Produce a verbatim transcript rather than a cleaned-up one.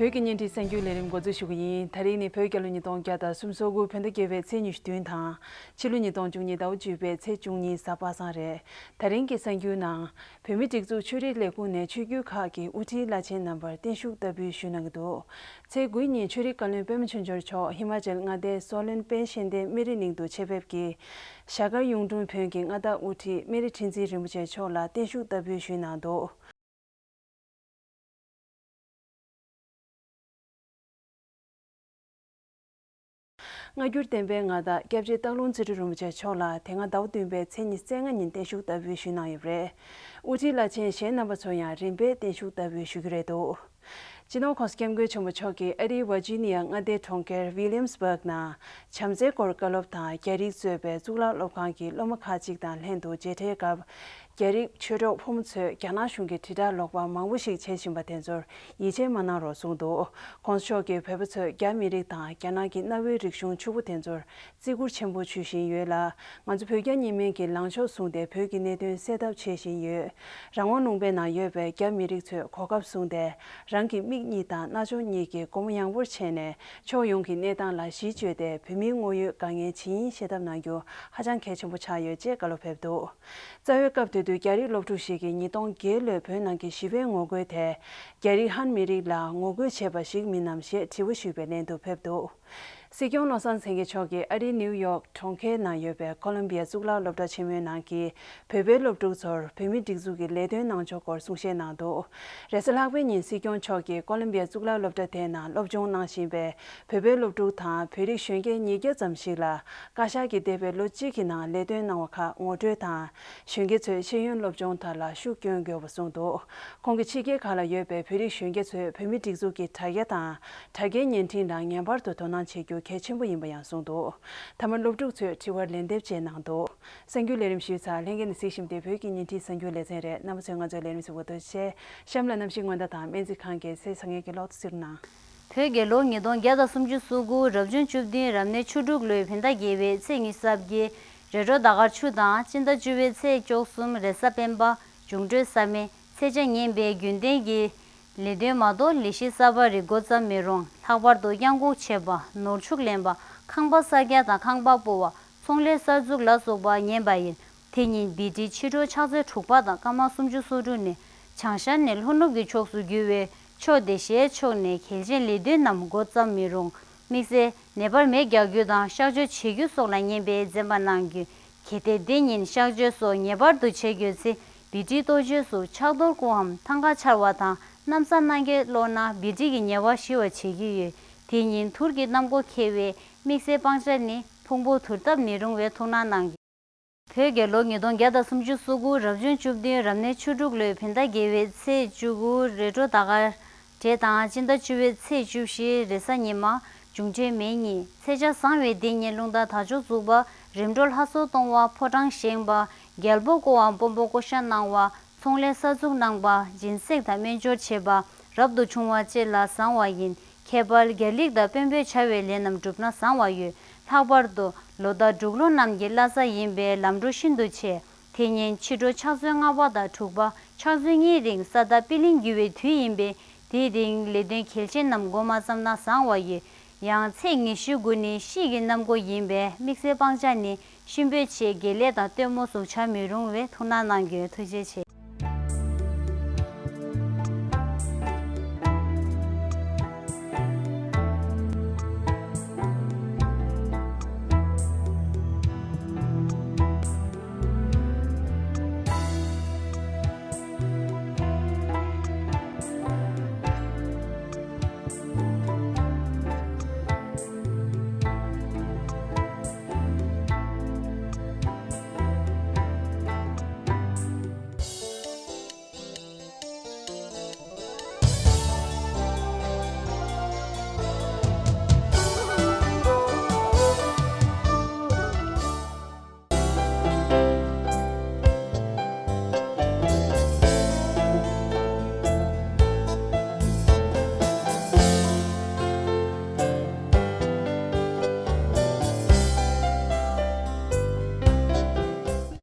བོད་ཀྱི་བརྙན་འཕྲིན་གསར་འགྱུར་ལས་རིམ་འགོ་འཛུགས་ཞུ་གི་ཡིན། ད་རིང་ནི་བོད་རྒྱལ་ལོ་ཉིས་སྟོང་བརྒྱ་དང་སུམ་ཅུ་སོ་དགུ་བོད་ཟླ་བརྒྱད་པའི་ཚེས་ཉི་ཤུ་བདུན་དང་། ཕྱི་ལོ་ཉིས་སྟོང་བཅུ་གཉིས་ཟླ་བ་བཅུ་པའི་ཚེས་བཅུ་གཉིས་གཟའ་པ་སངས་རེད། ད་རིང་གི་གསར་འགྱུར་ནང་། བོད་མིའི་སྒྲིག་འཛུགས་ཆོས་རིག་ལས་ཁུངས་ནས་ཆོས་བརྒྱུད་ཁག་གི་དབུ་ཁྲིད་བླ་ཆེན་རྣམ་པར་བརྟན་བཞུགས་བསྟར་འབུལ་ཞུས་གནང་གི་འདུག་ཚེས་དགུའི་ཉིན་ཆོས་རིག་བཀའ་བློན་པད་མ་ཆོས་འབྱོར་མཆོག་ཧི་མ་ཅལ་མངའ་སྡེའི་སོ་ལན་པན་ཤེན་ཏེ་སྨན་རི་གླིང་དུ་ཆེད་ཕེབས་ཀྱིས། ཞྭ་དཀར་གཡུང་དྲུང་བོན་གྱི་མངའ་བདག་དབུ་ཁྲིད་སྨན་རི་ཁྲི་འཛིན་རིན་པོ་ཆེ་མཆོག་ལ་བརྟན་བཞུགས་བསྟར་འབུལ་ཞུས་གནང་འདུག་སྔ་འགྱུར་བསྟན་པའི་མངའ་བདག་སྐྱབས་རྗེ་སྟག་ལུང་ཚེ་རིང་རིན་པོ་ཆེ་མཆོག་ལ་དེ་སྔ་ཟླ་བ་བདུན་པའི་ཚེས་ཉི་ཤུ་རྩ་ལྔ་ཉིན་བརྟན་བཞུགས་བསྟར་འབུལ་ཞུས་གནང་ཡོད་པ་རེད། དབུ་ཁྲིད་བླ་ཆེན་གཞན་རྣམ་པ་ཚོར་ཡང་རིམ་པས་བརྟན་བཞུགས་བསྟར་འབུལ་ཞུ་རྒྱུ་རེད་འདུག་སྤྱི་ནོར་༸གོང་ས་༸སྐྱབས་མགོན་ཆེན་པོ་མཆོག་གིས་ཨ་རིའི་ཝར་ཇི་ནི་ཡ་མངའ་སྡེའི་གྲོང་ཁྱེར་ཝི་ལི་ཡམ་སི་བྷག་ནང་བྱམས་བརྩེའི་སྐོར་བཀའ་སློབ་དང་རྒྱ་རིགས་གཙོས་པའི་གཙུག་ལག་སློབ་ཁང་གི་སློབ་མ་ཁག་ཅིག་དང་ལྷན་དུ་མཇལ་འཕྲད་སྐབས། རྒྱ་རིགས་ཆོས་གྲོགས་ཕོ་མོ་ཚོས་རྒྱ་ནག་གཞུང་གི་དྲིལ་བསྒྲགས་ལོག་པ་མང་པོ་ཞིག་བྱེད་བཞིན་པ་དེ་ཚོར་ཡིད་ཆེས་མ་གནང་རོགས་གསུངས་འདུག ༸གོང་ས་མཆོག་གིས་བོད་པ་ཚོས་རྒྱ་མི་རིགས་དང་རྒྱ་ནག་གི་གནའ་བོའི་རིག་གཞུང་ཕྱུག་པོ་དེ་ཚོར་བརྩི་བཀུར་ཆེན་པོ་ཞུ་བཞིན་ཡོད་ལ། ང་ཚོ་བོད་རྒྱ་གཉིས་སྨན་གྱི་ལངས་ཕྱོགས་བཟུང་སྟེ་བོད་ཀྱི་གནད་དོན་སེལ་ཐབས་བྱེད་བཞིན་ཡོད། རང་དབང་ལུང་པའི་ནང་ཡོད་པའི་རྒྱ་མི་རིགས་ཚོས་གོ་སྐབས་བཟུང་སྟེ། རང་གི་མིག་གཉིས་དང་རྣ་ཅོག་གཉིས་ཀྱིས་སྒོ་མོ་ཡངས་པོར་ཕྱེ་ནས་ཕྱོགས་ཡོངས་ཀྱི་གནས་སྟངས་ལ་གཞི་བཅོལ་ཏེ་བོད་མིའི་དངོས་ཡོད་དཀའ་ངལ་ཇི་ཡིན་ཤེས་ཐབས་གནང་རྒྱུ་ཧ་ཅང་གལ་ཆེན་པོ་ཆགས་ཡོད་ཅེས་བཀའ་སློབ་ཕེབས་འདུག་རྩ་བའི་སྐབས་དེ་དུས་རྒྱ་རིགས་སློབ་ཕྲུག་ཞིག་གིས་ཉིས་སྟོང་བརྒྱད་ལོའི་བོད་ནང་གི་ཞི་བའི་ངོ་རྒོལ་དེ། རྒྱ་རིགས་ཧན་མི་རིགས་ལ་ངོ་རྒོལ་བྱས་པ་ཞིག་མིན་ནམ་ཞེས་དྲི་བ་ཞུས་པའི་ལན་དུ་ཕེབས་འདུག་སྲིད་སྐྱོང་བློ་བཟང་སེང་གེ་མཆོག་གིས་ཨ་རིའི་ནིའུ་ཡོག་གྲོང་ཁྱེར་ནང་ཡོད་པའི་ཀོ་ལོམ་བི་ཡ་གཙུག་ལག་སློབ་གྲྭ་ཆེན་མོའི་ནང་གི་བོད་པའི་སློབ་ཕྲུག་ཚོར་བོད་མིའི་སྒྲིག་འཛུགས་ཀྱི་ལས་དོན་གནང་ཕྱོགས་སྐོར་གསུང་བཤད་གནང་འདུག་རེས་གཟའ་ལྷག་པའི་ཉིན་སྲིད་སྐྱོང་མཆོག་གིས་ཀོ་ལོམ་བི་ཡ་གཙུག་ལག་སློབ་གྲྭ་དེའི་ནང་སློབ་སྦྱོང་གནང་བཞིན་པའི་བོད་པའི་སློབ་ཕྲུག་དང་བོད་རིགས་གཞོན་སྐྱེས་ཉིས་བརྒྱ་ཙམ་ཞིག་ལ་བཀའ་ཤག་གིས་འདས་པའི་ལོ་གཅིག་གི་ནང་ལས་དོན་གནང་བ་ཁག་ངོ་སྤྲོད་དང་། གཞོན་སྐྱེས་ཚོས་ཤེས་ཡོན་སློབ་སྦྱོང་དག་ལ་ཤུགས་སྐྱོན་དགོས་པ་གསུངས་འདུག་ཁོང་གིས་ཕྱི་རྒྱལ་ཁག་ལ་ཡོད་པའི་བོད་རིགས་གཞོན་སྐྱེས་ཚོས་བོད་མིའི་སྒྲིག་འཛུགས་ཀྱི་དྲ་རྒྱ་དང་། དྲ་རྒྱའི་བརྙན་འཕྲིན་ལ་ངེས་པར་དུ་དོ་སྣང་བྱེད་རྒྱུ་གལ་ཆེན་པོ་ཡིན་པ་ཡང་གསུངས་འདུག་མཐའ་མར་སློབ་ཕྲུག་ཚོས་དྲི་བར་ལན་འདེབས་བཅས་གནང་འདུག་གསར་འགྱུར་ལས་རིམ་ཞུས་ཚར། ལྷན་རྒྱས་ནས་གཟིགས་བཞིན་པ་དེ་བོད་ཀྱི་བརྙན་འཕྲིན་གསར་འགྱུར་ལེ་ཚན་རེད། རྣམ་པ་ཚོས་ང་ཚོའི་ལས་རིམ་གཟིགས་པར་ཐུགས་རྗེ་ཆེ། གཤམ་ལ་གནམ་གཤིས་སྔོན་བརྡ་དང་སྨན་རྩིས་ཁང་གི་གསལ་བསམ་ངན་གྱི་ཀློག་ཐུབ་ཚུལ་གནང་། བོད་རྒྱལ་ལོ་ཉིས་སྟོང་བརྒྱ་དང་སུམ་ཅུ་སོ་དགུ་རབ་བྱུང་བཅུ་བདུན་རབ་གནས་ཆུ་འབྲུག་ལོའི་བོད་ཟླ་བརྒྱད་པའི་ཚེས་ཉི་ཤུ་རྩ་བརྒྱད་རེས་གྲོལ་ཟླ་སྐར་ཆུ་དང་སྤྱི་ཟླ་བཅུ་པའི་ཚེས་བཅུ་གསུམ་རེས་གཟའ་སྤེན་པ་འབྱུང་འཕྲོད་གཟའ་མེད་ཚེས་ཆ་ངན་པའི་རྒྱུན་ལྡན་གྱི་ལས་དོན་མ་གཏོགས་ལས་གཞི་གསར་པ་རིགས་འགོ་བརྩམ་མི་རུང་། ལྷག་པར་དུ་གཡང་འགུགས་བྱེད་པ། ནོར་ཕྱུགས་ལེན་པ། ཁང་པ་གསར་རྒྱག་དང་ཁང་པ་སྤོ་བ། ཚོང་ལས་གསར་འཛུགས་ལ་སོགས་པ་ཉན་པ་ཡིན། དེ་ཉིན་བི་ཏི་ཕྱི་དྲོ་ཕྱག་ཚོད་དྲུག་པ་དང་སྐར་མ་སུམ་ཅུ་སོ་དྲུག་ནས་བྱང་ཤར་ནས་ལྷོ་ནུབ་ཀྱི་ཕྱོགས་སུ་རྒྱུ་བའི་ཕྱོགས་དེ་གཞལ་ཕྱོགས་ནས་གལ་ཆེན་ལས་དོན་རྣམས་འགོ་བརྩམ་མི་རུང་། དམིགས་བསལ་ནད་པར་མེ་རྒྱག་རྒྱུ་དང་གཤག་བཅོས་བྱེད་རྒྱུ་སོགས་ལ་ཉན་པའི་འཛེམ་པ་གནང་རྒྱུ། གལ་ཏེ་དེ་ཉིན་གཤག་བཅོས་སོགས་ངེས་པར་དུ་བྱེད་དགོས་ཚེ་བི་ཏི་གཏོ་བཅོས་སུ་ཕྱག་རྡོར་བསྐུར་བའམ་ཐང་ག་འཕྱར་བ་དང་གནམ་ས་སྣ་བརྒྱ་སློག་ན་བི་ཏི་གི་ཉེས་པ་ཞི་བར་བྱེད་ཀྱི་ཡོད། དེ་ཉིན་དུར་གྱི་གནམ་སྒོ་ཁེལ་བས་དམིགས་བསལ་སྤང་བྱ་ནི་ཕུང་པོ་དུར་བཏབ་མི་རུང་བའི་ཐུགས་སྣང་གནང་རྒྱུ། བོད་རྒྱལ་ལོ་ཉིས་སྟོང་བརྒྱ་དང་སུམ་ཅུ་སོ་དགུ་རབ་བྱུང་བཅུ་བདུན་རབ་གནས་ཆུ་འབྲུག་ལོའི་བོད་ཟླ་བརྒྱད་པའི་ཚེས་བཅུ་དགུ་རེས་གྲོལ་ཟླ་སྐར་བགྲེས་དང་སྤྱི་ཟླ་བཅུ་པའི་ཚེས་བཅུ་བཞི་རེས་གཟའ་ཉི་མ་འབྱུང་འཕྲོད་མེ་གཉིས། ཚེས་ཆ་བཟང་བའི་འདི་ཉིན་རླུང་རྟ་དར་ལྕོག་འཛུགས་པ། རིམ་གྲོ་ལྷ་གསོལ་གཏོང་བ། ཕོ་བྲང་བཞེངས་པ། རྒྱལ་པོ་བསྐོ་བའམ་དཔོན་པོ་བསྐོ་བཞག་གནང་བ། ཚོང་ལས་གསར་འཛུགས་གནང་བ། སྦྱིན་སྲེག་དང་སྨན་སྦྱོར་བྱེད་པ། རབ་ཏུ་བྱུང་བ་བཅས་ལ་བཟང་བ་ཡིན། ཁྱད་པར་རྒྱལ་རིགས་དང་དཔོན་པོས་བྱ་བའི་ལས་རྣམས་བསྒྲུབས་ན་བཟང་བ་ཡོད། ལྷག་པར་དུ་ལོ་ཟླ་འབྲུག་ལོ་རྣམས་ཀྱི་བླ་གཟའ་ཡིན་པས་ལམ་འགྲོ་ཤིན་ཏུ་ཆེ། དེ་ཉིན་ཕྱི་དྲོ་ཕྱག་ཚོད་ལྔ་པ་དང་དྲུག་པ་ཕྱག་ཚོད་གཉིས་རིང་ས་བདག་པི་ལིང་རྒྱུ་བའི་དུས་ཡིན་པས་དེའི་རིང་ལས་དོན་གལ་ཆེན་རྣམས་འགོ་མ་བརྩམས་ན་བཟང་བ་ཡོད། ཡང་ཚེས་ཉི་ཤུ་དགུ་ནི་དཔྱིད་ཀྱི་གནམ་སྒོ་ཡིན་པས་དམིགས་བསལ་སྤང་བྱ་ནི་གཤིན་པོའི་ཆེད་དགེ་ལས་དང་སྟོན་མོ་སོགས་བྱ་མི་རུང་བས་ཐུགས་སྣང་གནང་རྒྱུ། ཐུགས་རྗེ་ཆེ།